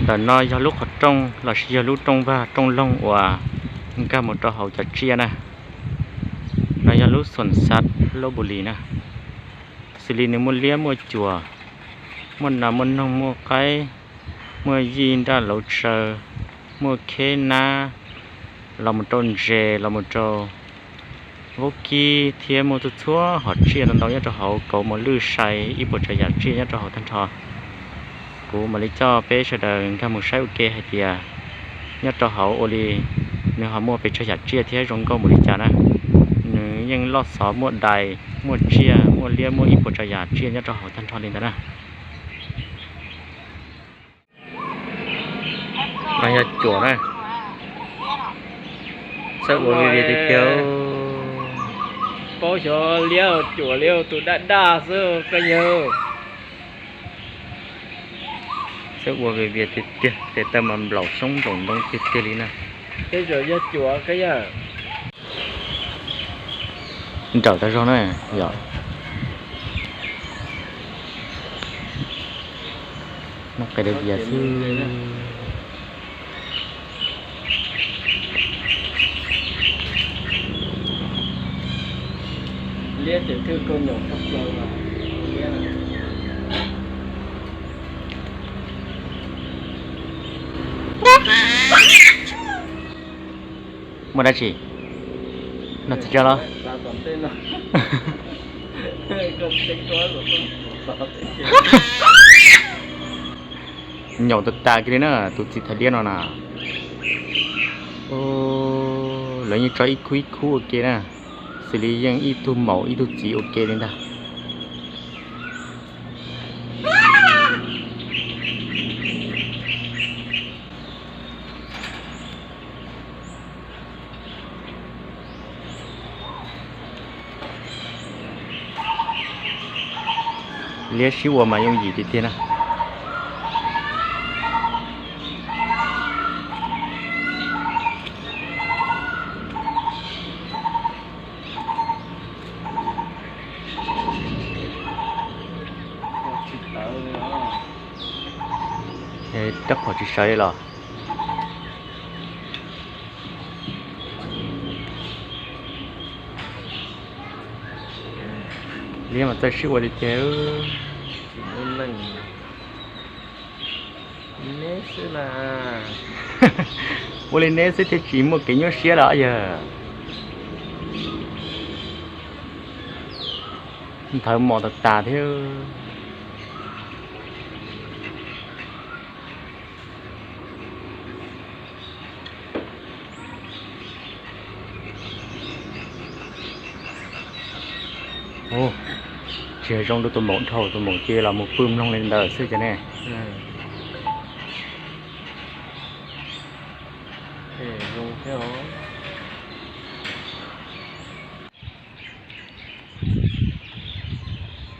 Ntawm no yog lub qhov rooj lossis yog lub rooj vag rooj loog uas nkag mus rau hauv cov tsiaj na. No yog lub xoom xav Lobuli na. Xws li nws muaj liab muaj cuam, muaj nas muaj noog muaj qaib, muaj yij nraj lauv tsawv, muaj kheb nab, los mus rau ntses, los mus rau vaub kib thiab muaj txhua txhua hom tsiaj ntau ntau nyob rau hauv, kauv mos lwj sai ib puas tsav yam tsiaj nyob rau hauv tag nrho. Kuv mam li coj peb sawv daws nkag mus saib ua ke hais tias nyob rau hauv ua li nws ho muaj pes tsawg yam tsiaj thiab zoo nkauj npaum li cas na. Nws yeej loj xov muaj dais, muaj tsiaj, muaj liab, muaj ib puas tsav yam tsiaj nyob rau hauv tag nrho li ntawd na. No yog cuam na. Txawj ua vias vias tiag tiag. Paub xyov liab cuam li tus daj daj xwb koj yawg. Txawj ua vias vias tiag tiag, tes taw mas nplaum xyoob nplaum ntoo tiag tiag li na. Tej zaum yog cuam koj yawg. Nrawm tag zog na, yog noj qe vias xwb. Liab ces twb koj nyom txog plaws mas liab. Muaj dab tsi? Noj txiv tsawb los? Nyaum tas tas kiag li na tus txiv thais liab no na. Lawv yeej tso ib khub ib khub ua ke na, xws li yeej ib tug maum ib tug txiv ua ke li ntag. Liab sib ua mas yooj yim tiag tiag na. Rab phom tsis sawv li los? Liab mas txawj sib ua tiag tiag. Neb xwb na. Ua li neb xwb thiaj tsis muaj kev nyuaj siab los yog? Nthawv mos tas tas thiab. Tsis zoo rau tus maum dhau, tus maum ces los mus pw mloog li ntawd xwb ces ne.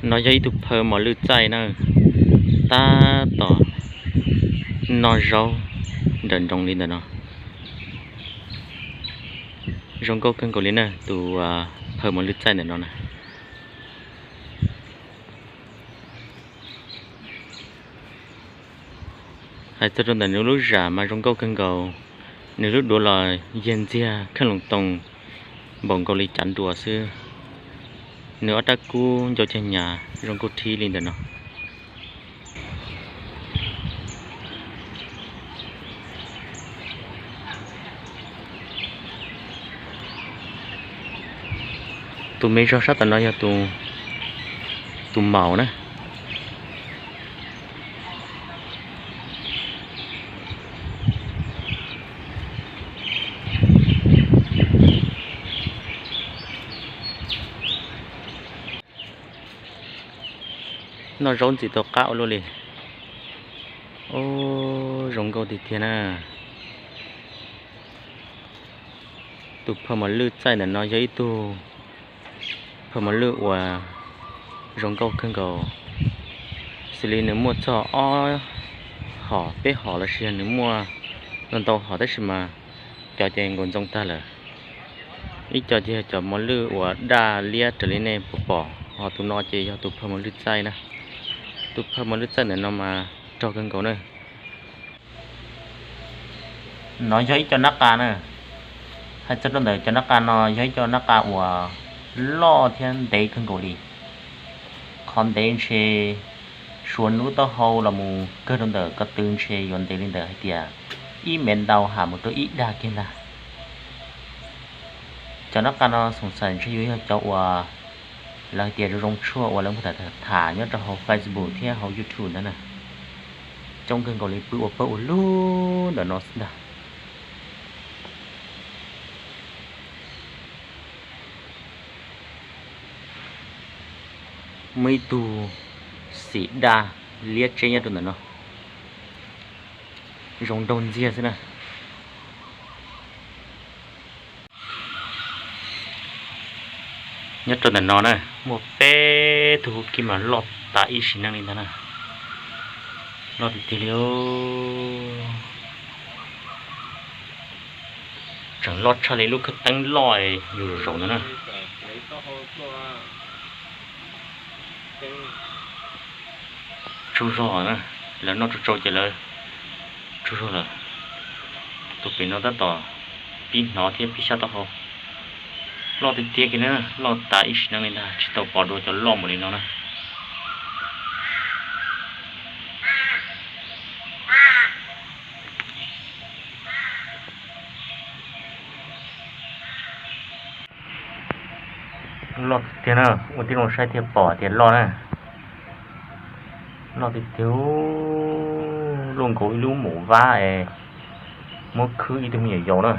No yog ib tug phaw mos lwj txaij na, tab tom noj zaub nrawm nroos li ntawm no. Zoo nkauj kawg nkaus li na tus phaw mos lwj txaij ntawm no na. Hais txog rau ntawm nws lub zam mas zoo nkauj kawg nkaus, nws lub duav los yag ntxiag kheej loos toos npaum nkaus li cav nruas xwb. Nws ob rab kub ncau cag nyas zoo nkauj thib li ntawm no. Tus me zog sab tom no yog tus maum na. Noj zaub ntxim tau qab ua luaj li. Zoo nkauj tiag tiag na. Tus phaw mos lwj txaij ntawm no yog ib tug phaw mos lwj uas zoo nkauj kawg nkaus, xws li nws muaj txog ob hom peb hom lossis yog nws muaj ntau ntau hom tab sis mas cov ces nkaus ntxoo tag lawm. Ib co ces yog cov mos lwj uas daj liab raws li nej puas pom, ho tus no ces yog tus phaw mos lwj txaij na. Tus phaw mos lwj txaij ntawm no mas rog kawg nkaus na. No yog ib co nab qa na. Hais txog rau ntawm cov nab qa no yog ib co nab qa uas loj thiab ntev kawg nkaus li. Qhov ntev ntshe suav nub taub hau los mus kawg rau ntawm ko tw ntshe yuav ntev li ntawm hais tias ib mev ntau ham mus rau ib dag kiag ntag. Cov nab qa no xoom xaim ntshe yuav yog cov uas lawv hais tias zoo zoo tshuaj uas lawv muab tham tham nyob rau hauv Facebook thiab hauv YouTube ntag na. Coob kawg nkaus li, pw ua pawg ua lug ntawm no xwb ntag. Muaj ib tug xim daj liab tseb nyob rau ntawm no, zoo nraug ntxiag xwb na. Nyob rau ntawm no na, muaj peb tug vaub kib mas loj tas ib sim neej li ntag na. Loj tiag tiag li. Tseem loj tshaj li lub khawb teeb loj yus zaum ntawd na. Tsaug zog na, lawv noj tsau tsau ces lawv tsaug zog lawm. Tus pem no tab tom pib hnov thiab pib xyab taub hau. Loj tiag tiag kiag na, loj tas ib sim neej li ntag, tsis tau pom dua cov loj npaum li no na. Loj tiag na, ua tib zoo saib thiaj pom tias loj na. Loj tiag tiag, luaj nkaus ib lub maum vab es muab khwb ib tug me nyuam yaus na.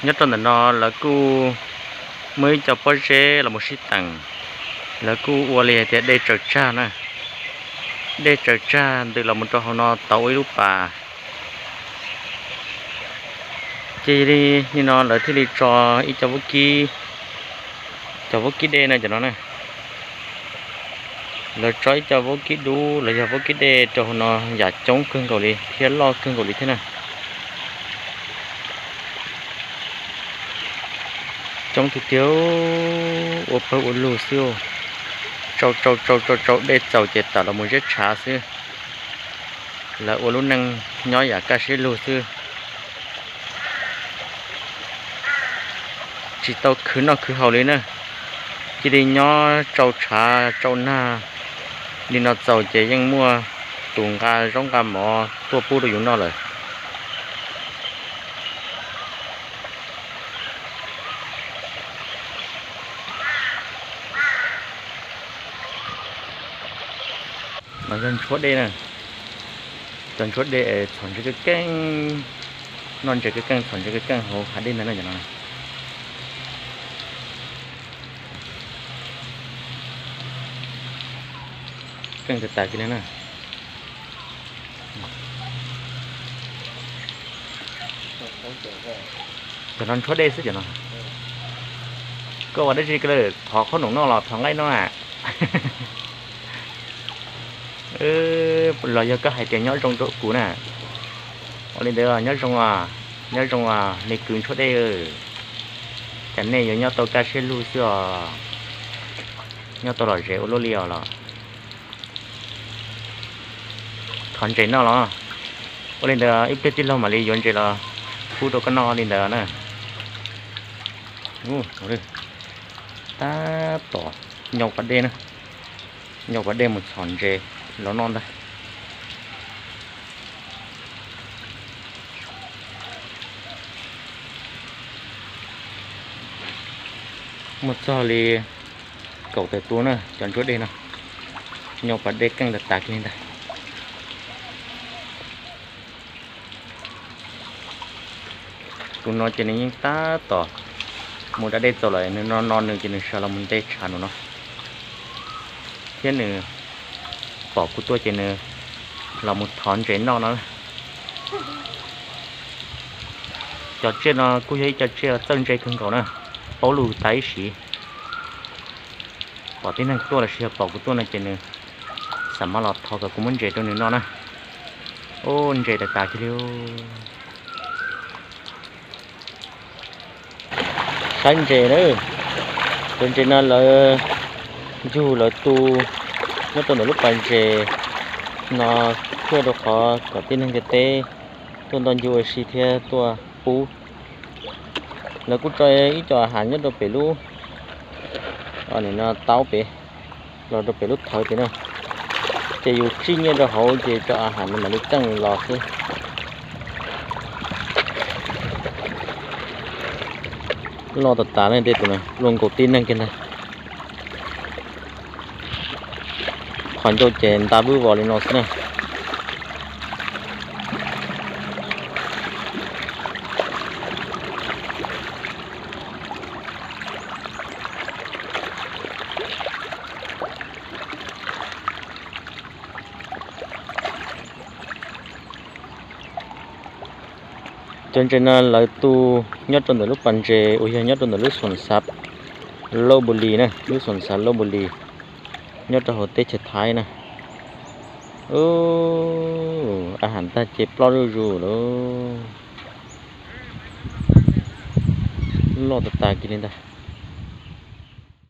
Nyob rau ntawm no lawv kuj muaj ib co pob zeb los mus sib teem, lawv kuj ua li hais tias dej tsaws tsag na. Dej tsaws tsag ntws los mus rau hauv no tau ua ib lub pas. Ces li nim no lawv thiaj li tso ib co vaub kib, cov vaub kib dej na cov no na. Lawv tso ib co vaub kib dub los yog vaub kib dej rau hauv no yam coob kawg nkaus li thiab loj kawg nkaus li thiab na. Coob tiag tiag, ua pawg ua lug xwb. Tsau tsau tsau tsau tsau dej txaus ces tawm los mus zeb tshav xwb. Lawv ua lub neej nyob yam kaj siab lug xwb, tsis tau khwv noj khwv haus li na. Cia li nyob tsau tshav tsau nag li no txaus ces yeej muaj tus nqa zaub nqa mov tuaj pub rau yus noj lawm. No yog ntshuab dej na, cov ntshuab dej txhom ntses keej keej, noj ntses keej keej txhom ntses keej keej hauv hav dej ntag na cov no. Keej tas tas kiag li na. Cov no ntshuab dej xwb cov no. Koj ua dab tsi koj thov qhob noom noj los thov nqaij noj na? Los yog koj hais tias nyob zoo rau kuv na. Ua li ntawd nyob zoo, nyob zoo me kwv ntshuab dej. Cas nej yuav nyob tau kaj siab lug xwb os, nyob tau lom zem ua luaj li os los. Thov ntses noj los. Ua li ntawd ib pliag tij laug mam li yuav ntses los pub rau koj noj li ntawd na. Tab tom nyau pas dej na, nyau pas dej mus txhom ntses los noj ntag. Muaj txog li kaum tawm tus na cov ntshuab dej no, nyau pas dej keej tas tas kiag li ntag. Tus no ces nws yeej tab tom mus da dej txaus lawm, nws no no nws ces nws sawv los mus nte tshav num no, thiab nws pom kuv tuaj ces nws los mus thov ntses noj no. Cov tsiaj no kuj yog ib co tsiaj txawj ntse kawg nkaus na, paub lus tas ib sim. Pom tib neeg tuaj los sis yog pom kuv tuaj no ces nws xav mas los thov kom kuv muab ntses rau nws noj na. Ub, ntses tas tas kiag li. Saib ntses na, cov ntses no lawv ncug lawv tu nyob rau ntawm lub pas ntses no thiaj rau qhov kom tib neeg ntiaj teb tuaj ntoj ncug ua si thiab tuaj pub. Lawv kuj tso ib co a has nyob rau pem lub, nim no taub pem, los rau pem lub thawv pem na, ces yus tsij nyiaj rau hauv ces co a has no mam li txeej los xwb. Loj tas tas li tej tus no, luaj nkaus tib neeg kiag ntag. Qhov ncauj ces nta vwj vos li no xwb na. Cov ntses no lawv tu nyob rau ntawm lub pas ntses uas yog nyob rau ntawm lub xoom xav Lauj Npu Lis na, lub xoom xav Lauj Npu Lis nyob rau hauv teb chaws Thaib na. Ub, a has ntag ces ploj zuj zus lauj. Loj tas tas kiag li ntag.